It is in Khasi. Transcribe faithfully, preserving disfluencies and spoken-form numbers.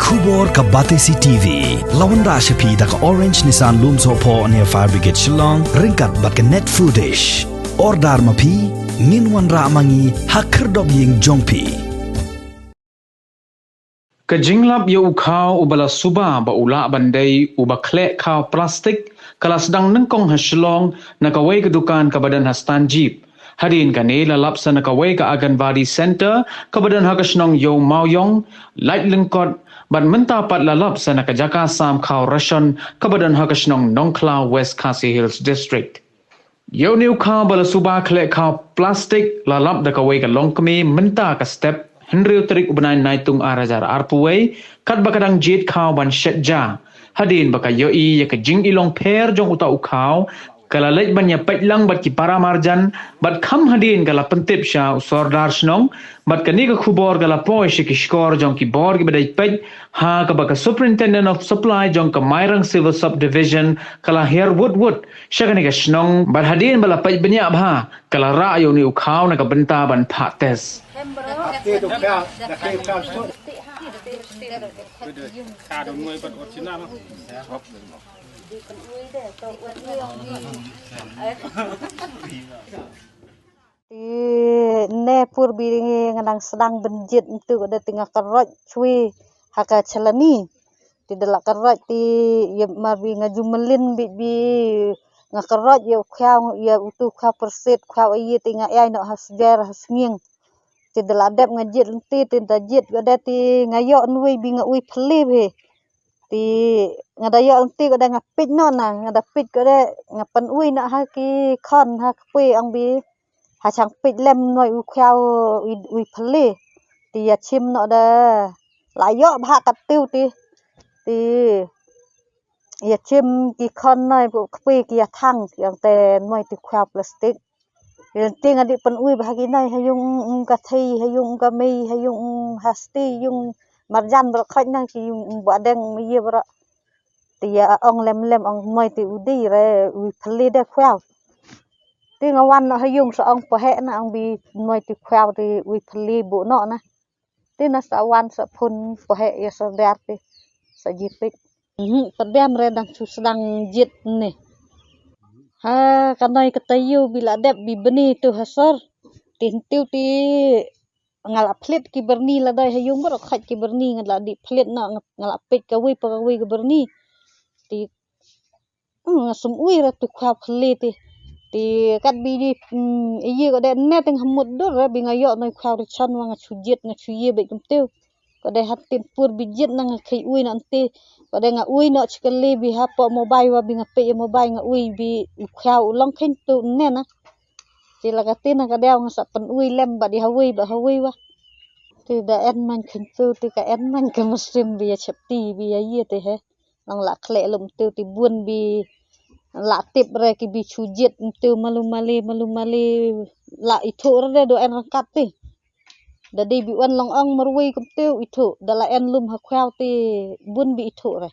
Khubor ka Batesi T V. La wanrah sha phi da ka Orange Nissan Lumsohphoh near Fire Brigade Shillong, ryngkat bad ka Net Foodish. Order ma phi, ngin wanrah ma ngi ha khyrdop ïing jong phi. Ka jinglap ïa u khaw uba la suba ba u lah ban dei uba khleh khaw plastik ka la sdang nyngkong ha Shillong na kawei ka dukan kaba don ha Stanjip. Hadien kane la lap sa na kawei ka Anganwadi Center kaba don ha ka shnong Ïew Mawïong, Lait Lyngkot, bad mynta pat la lap sa na ka jaka sam khaw ration kaba don ha ka shnong Nongkhlaw, West Khasi Hills District. Ïa une u khaw ba la suba khleh khaw plastik la lap da kawei ka longkmie mynta ka step hynriew tarik u bnai Naitung ar hajar arphew wei, katba ka dang jied khaw ban shet ja. Hadien ba ka ïohi ïa ka jingïalong pher jong uta u khaw, ka la leit ban ïa peit lang bad ki para marjan, bad kham hadien ka la pyntip sha u sordar shnong, bad kane ka khubor ka la poi sha ki shkor jong ki bor kiba dei peit, ha kaba ka Superintendent of Supply jong ka Mairang Civil Subdivision ka la hiar wut wut sha kane ka shnong, bad hadien ba la peit bniah bha, ka la rah ïa une u khaw na ka bynta ban phah test. Te ne pur bi nga dang sdang ban jied mynta ka dei te nga kyrhoh shuwa ha ka chalani. Te da la kyrhoh te ïa mar bi nga ju mlien bi bi nga kyrhoh ïa u khaw, ïa utu u khaw pyrsit, khaw ïa te nga ïai noh ha sber ha snging. Te da la dep nga jied lynti te da jied ka dei te nga ïoh nwi bi nga ui phylliew hi. Te nga da ïoh lynti ka dei nga peit noh na, nga da peit ka dei nga pynui noh ha ki khon ha kpui ong bi ha chang peit lem noi u khaw ui, ui phylliew. Te ïa chim noh da la ïoh bha ka tiew te. Te ïa chim ki khon noi pu kpui ki ïa thang ki ong te noi te khaw plastik. Ïa lynti nga dei pynui bha ki noi ha yung, mm, ka thei, ha yung ka mei, ha yung, mm, ha sti, yung marjan bra khait na ki yung, mm, ba deng me ye bra. Te ïa ong lem lem ong moi te u dei re ui phylliew de khaw. Te nga wan noh ha yung sa ong paheh na ong bi moi te khaw te ui phylliew bu noh na. Te na sa wan sa phone paheh ïa sordar te sa jied peit. Mhm, pdiang re dang shu sdang jied ne. Ha ka noi ka taïew bi la dep bi bni tu ha sor. Te hyntiu te nga la phlit ki byrni la dei ha yung bro khait ki byrni nga la dei phlit na nga, nga la peit kawei pa kawei ki byrni. Te, mm, nga sum ui ra tu khaw phylliew te. Te kat bi di, mm, ïa ka dei ne teng hamut dur ra bi nga ïoh noi khaw ri chan wa nga shu jied nga shu ïa beit kumtiew. Ka dei ha tin pur bi jied na nga khei ui na nte. Ka dei nga ui noh chikali bi ha po mobile wa bi nga peit ïa mobile nga ui bi u khaw u long khein tu ne na. Te la ka tin na ka dei nga sa pynui lem ba di hawei ba hawei wa. Te da en man khein tu te ka en man ka machine bi ïa chep ti bi ïa ïa te he. Nang la khleh lum tu te bun bi la tip re ki bi shu jied tu malu mali malu mali la ithuh re do en rangkat te. Da dei bi wan long ong marwei kumtiew ithuh da la en lum ha khaw te bun bi ithuh re.